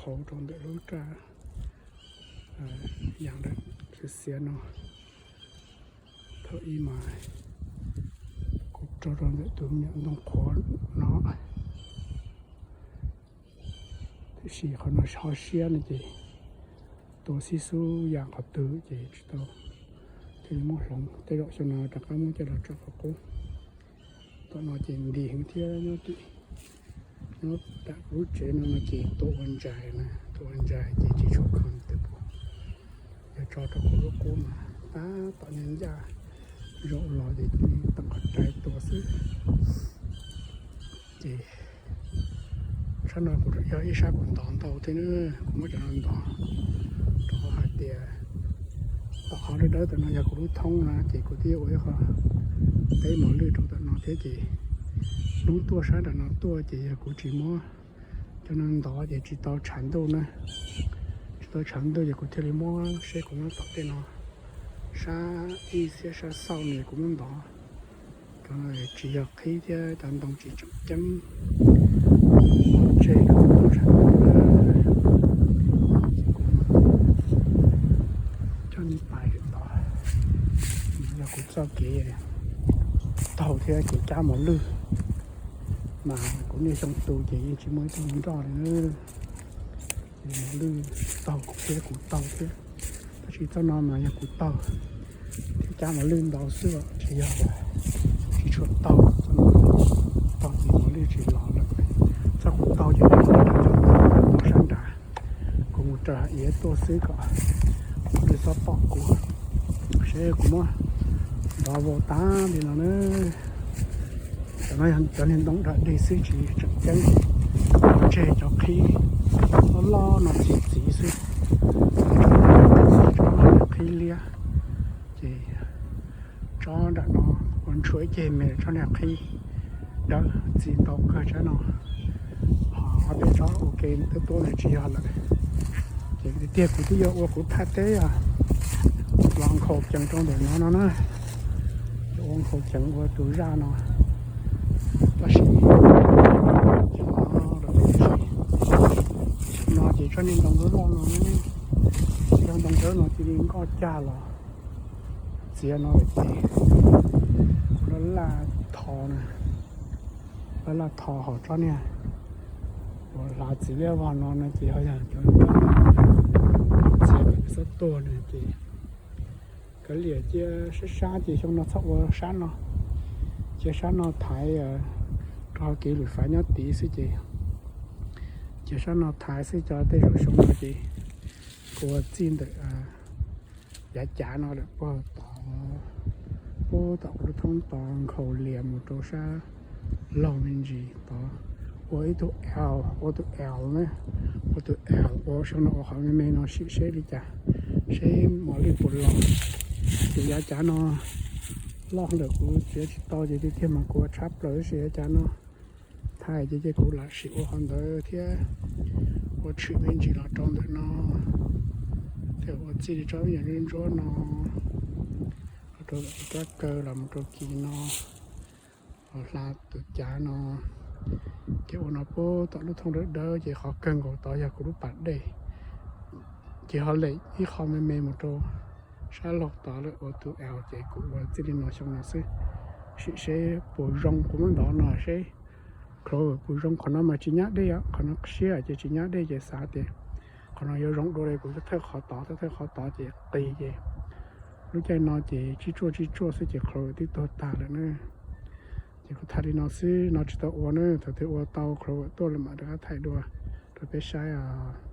Pauv rau ntawm lub raj yas ntawm xiav xiav no. Thaum ub mas kuv tso rau ntawm tus me nyuam ntoo qhuav no, tiam sis qhov no ho siab no ces tua xib xub ya qhov twg ces tsis tau thiaj li muab hloov. Tej zaum xyoo no rov qab muab coj los tso qhov qub. Tom no ces nti heev thiab nyob tim, nyob tam kuv lub tsev no no ces tua ua ntsais na, tua ua ntsais ces tsis tshua khoom tawm pus. Yog tso rau kuv lub qub mas tab tom nyob ncaj, zaum los ces tseem qhov rais tua xwb. Ces sab no kuv yog ib sab kuv ntov ntau thiab na, kuv muab cov no ntov rau qhov hais tias tom qhov dawb dawb tom no yog kuv lub thoob na, ces kuv twb yuav ua ib qho teb mos lwj rau tom no thiab ces hnub tuaj sab nram no tuaj ces yog kuv tsis muab cov no ntov ces tsis tau tshav ntuj na. Tsis tau tshav ntuj ces kuv thiaj li muab seb kuv muab tom tej no sab ib xiab sab xauj no kuv muab ntov. Cov no tsis yog qhib thiab cov ntoo tsis tseem ceeb, tseg rau tau tshav ntuj. Coj nej pais tod, yog kuv txoj kev taug thiab kev cab mos lwj, mas kuv niaj xyoo tu ces yeej tsis muaj ib tug nroj li. Ces mos lwj taug kuv thiab kuv taug thiab, tab sis txoj no mas yog kuv taug thiab cab mos lwj ntau xwb os, tsis yog, tsis tshua taug. Txoj no taug ces mos lwj tsis los lawm. Txoj kuv taug ces kuv taug sab nrad, kuv mus raws iav tuaj xwb kom mos lwj txhob pom kuv, seb kuv muab ntov vau tag li no na. Cov no yog cov niag ntoo dog dig xwb tsis tseem ceeb, tseg cov qhib loj loj no txi txiv xwb. Tsob qhib liab, ces tsob nram no ua ntshua ib ceg me, tsob niag qhib dawb txi ntau kawg tsob no. Ho ob peb tsob ua ke tuab tuab ntawd tsis yog lawm. Ces tiag tiag kuv twb yuav ua kuv thaj teb los nkhaus ceev rau ntawm no no na, yuav ua nkhaus ceev ua tus zaj no. Tab sis no ces tsob niag ntoo dawb loj no, tsob ntoo dawb no cia li nkoj cag los txiav no lawm ces laj laj tho na, laj laj tho hauv tsob niag uas hlav txiv liab vog no no ces ho yog cov txiav kom nws txhob tuag no ces kav liam cia sab sab ces xyoo no txhob ua sab no, cia sab no thaiv rau kev lwm fav nyob tid xwb ces, cia sab no thaiv xwb, cov tej zaum xyoo no ces kuv ua txij ntawm yav cav no lawm puag tod, puag tom kuv lub thoob tod nkhaus lias mus rau sab laug me ntsis tod, ua ib tug L, ua tus L na, ua tus L ua xyoo no ua qhov me me no sim seb li cas, seb mos lwj puas los. Ces yav cav no loj lawm kuv txiav tsis tau ces tiag tiag mas kuv ua tshab plaws tab sis yav cav no thaij ces ces kuv lam sim ua qhov ntawd thiab ua tshwm me ntsis los rau ntawm no, thiab ua txij li tsob me nyuam ntsuab ntsuab no rau tus kab kaw los mus rau kis no, hla tus cav no, ces ua no puag tom lub thoob dawb dawb ces qhov kawg nkaus tod yog kuv lub pas dej. Ces ho lem ib qho me me mus rau sab laug tod lawm ua tus L ces kuv ua txij li no xyoo no xwb. Sim seb puas zoo, kuv muab ntov no seb Clover puas zoo. Qhov no mas tsis nyab dej, qhov no siab ces tsis nyab dej ces xav tias qhov no yuav zoo dua li kuv thawj qhov tod, thawj qhov tod ces qis ces lub caij no ces tsib tsuaj tsib tsuaj xwb ces Clover twb tuag tag lawm na. Ces kuv thaij li no xwb, no tsis tau ua na, thaum twg ua tau Clover tuaj lawm mam rov qab thaij dua rau peb saib os.